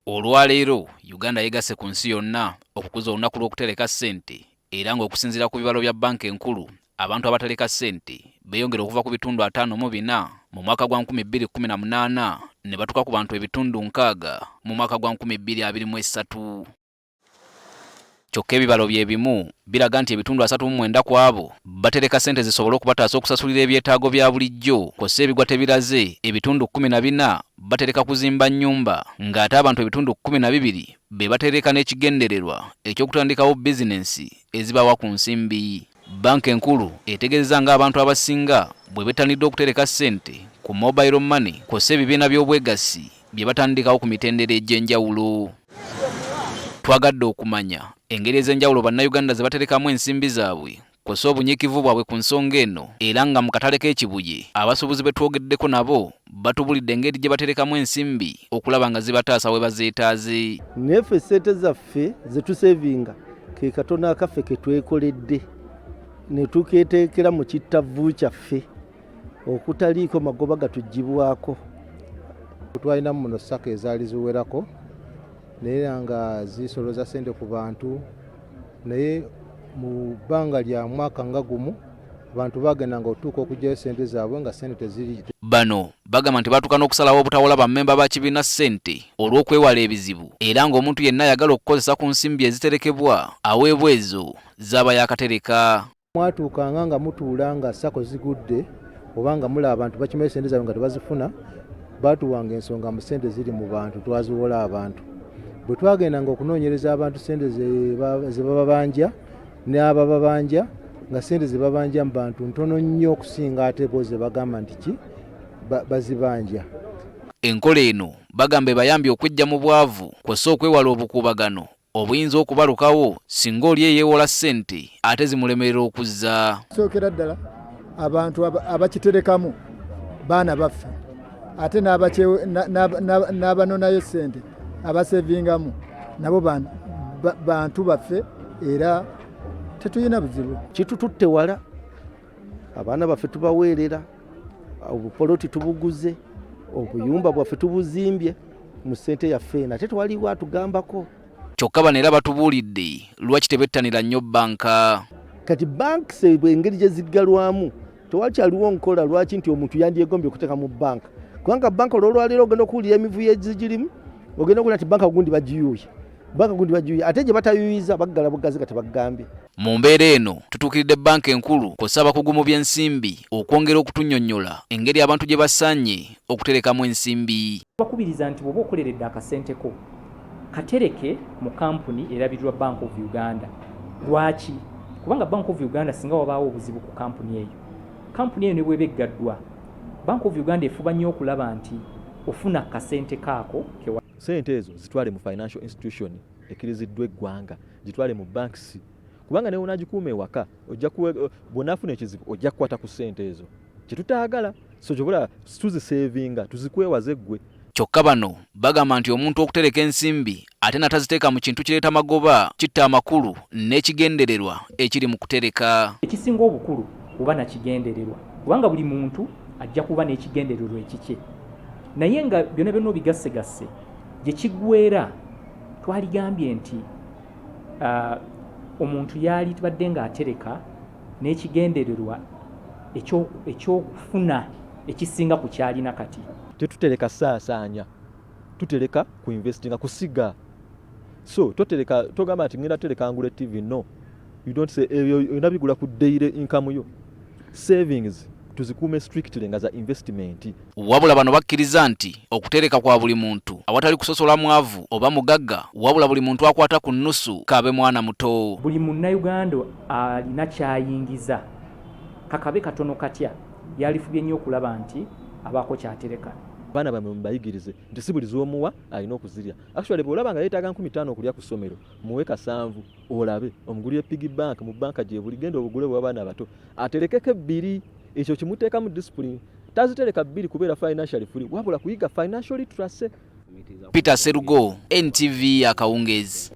Olwaleero Uganda yegasse ku nsi yonna okukuza olunaku lw'okutereka ssente era ng'okusinziira ku bibalo bya bbanka enkulu, abantu abatereka ssente beeyongera okuva ku bitundu 54 mu mwaka gwa 2018 ne batuuka ku bantu ebitundu 60 mu mwaka gwa 2023. Kyokka ebibalo bye bimu biraga nti ebitundu 39 ku abo batereka ssente zisobole okubataasa okusasulira ebyetaago bya bulijjo, kw'ossa ebigwa tebiraze, ebitundu 14 batereka kuzimba nnyumba ng'ate abantu ebitundu 12 be batereka n'ekigendererwa eky'okutandikawo bizinensi ezibawa ku nsimbi. Bbanka enkulu etegeezezza ng'abantu abasinga bwe bettanidde okutereka ssente ku mobile money kw'ossa ebibiina by'obwegassi bye batandikawo ku mitendera egy'enjawulo. Twagadde okumanya engeri ez'enjawulo Bannayuganda ze baterekamu ensimbi zaabwe kw'ossa obunyiikivu bwabwe ku nsonga eno, era nga mu katale k'e Kibuye abasuubuzi be twogeddeko nabo batubulidde engeri gye baterekamu ensimbi okulaba nga zibataasa we bazeetaaze. Naye ffe ssente zaffe ze tusevinga ke katono akaffe ke twekoledde ne tukeeteekera mu kittavvu kyaffe okutaliiko magoba gatuggyibwako. Twalinamu muno sacco ezaali ziwerako naye nga zisoloza ssente ku bantu, naye mu bbanga lya mwaka nga gumu abantu bagendanga otuuka okuggyayo ssente zaabwe nga ssente teziri. Bano bagamba nti baatuuka n'okusalawo obutawola bammemba ba kibiina ssente olw'okwewala ebizibu, era ng'omuntu yenna ayagala okukozesa ku nsimbi eziterekebwa aweebwa ezo z'aba yaakatereka. Mwatuukanga nga mutuula nga sacco zigudde oba nga mulaba abantu bakimayo sente zaabwe nga tebazifuna, baatuwanga ensonga mu ssente ziri mu bantu twaziwola abantu. Bwe twagendanga okunoonyereza abantu ssente ze bababanja n'abababanja nga ssente ze babanja mu bantu ntono nnyo okusinga ate bo ze bagamba nti ki bazibanja. Enkola eno bagamba ebayambye okweggya mu bwavu kw'ossa okwewala obukuubagano obuyinza okubalukawo singa oli eyeewola ssente ate zimulemerera okuzza. Sookera ddala abantu abakiterekamu baana baffe, ate n'abanonayo ssente abasevingamu nabo bantu baffe, era tetulina buzibu. Kitututte wala, abaana baffe tubaweerera, obupoloti tubuguze, obuyumba bwaffe tubuzimbye mu ssente yaffe eno, ate twaliwo atugambako. Kyokka bano era batubuulidde lwaki tebettanira nnyo bbanka. Kati banks engeri gye ziggalwamu tewakyaliwo nkola lwaki nti omuntu yandyegombye okuteeka mu banka, kubanga banka olwolwaleero ogenda okuwulira emivuyo egigirimu, ogenda okuwulira nti banka gundi bagiyuuye, banka gundi bagiyuuye, ate gye batayuyiza baggala bugazi nga tebagambye. Mu mbeera eno tutuukiridde bbanka enkulu kw'ossa abakugu mu by'ensimbi okwongera okutunnyonnyola engeri abantu gye basaanye okuterekamu ensimbi. Bakubiriza nti bw'oba okoleredde akasente ko, katereke mu kampuni erabirirwa Bank of Uganda. Lwaki? Kubanga Bank of Uganda singa wabaawo obuzibu ku kampuni eyo, kampuni eyo ne bw'eba eggaddwa, Bank of Uganda efuba nnyo okulaba nti ofuna kasente kaako kewa. Ssente ezo zitwale mu financial institution ekkiriziddwa eggwanga, gitwale mu banks, kubanga ne bw'onaagikuuma ewaka bw'onaafuna ekizibu ojja kukwata ku ssente ezo kye tutaagala. So kyova tuzisevinga tuzikwewaze ggwe. Kyokka bano bagamba nti omuntu okutereka ensimbi ate n'ataziteeka mu kintu kireeta magoba kitta amakulu n'ekigendererwa ekiri mu kutereka. Ekisinga obukulu kuba na kigendererwa, kubanga buli muntu ajja kuba n'ekigendererwa ekikye, naye nga byonna byonna obigassegasse gye kiggweera twaligambye nti omuntu yaalibadde ng'atereka n'ekigendererwa eky'okufuna ekisinga ku kyalina kati. Tetutereka saasaanya, tutereka ku investinga, kusiga. So totereka, togamba nti ngenda tereka ngule TV. No, you don't say ebyo, olina bigula ku daily income yo. Savings tuzikuume strictly nga za investment. Wabula bano bakkiriza nti okutereka kwa buli muntu awatali kusosola mwavu oba mugagga, wabula buli muntu akwata ku nnusu k'abe mwana muto. Buli Munnayuganda alina ky'ayingiza, kakabe katono katya, yalifubye nnyo okulaba nti abaako ky'atereka. Abaana bammwe mubayigirize nti si buli z'omuwa alina okuzirya. Actually bw'olaba nga yeetaaga 5000 okulya ku ssomero, muwe 7 olabe, omugulire piggy bank mu banka gye buli, genda obugule bw'abaana abato, aterekeko 2, ekyo kimuteekamu discipline. Tazitereka 2 kubeera financially free, wabula kuyiga financial literacy. Peter Serugo, NTV akawungeezi.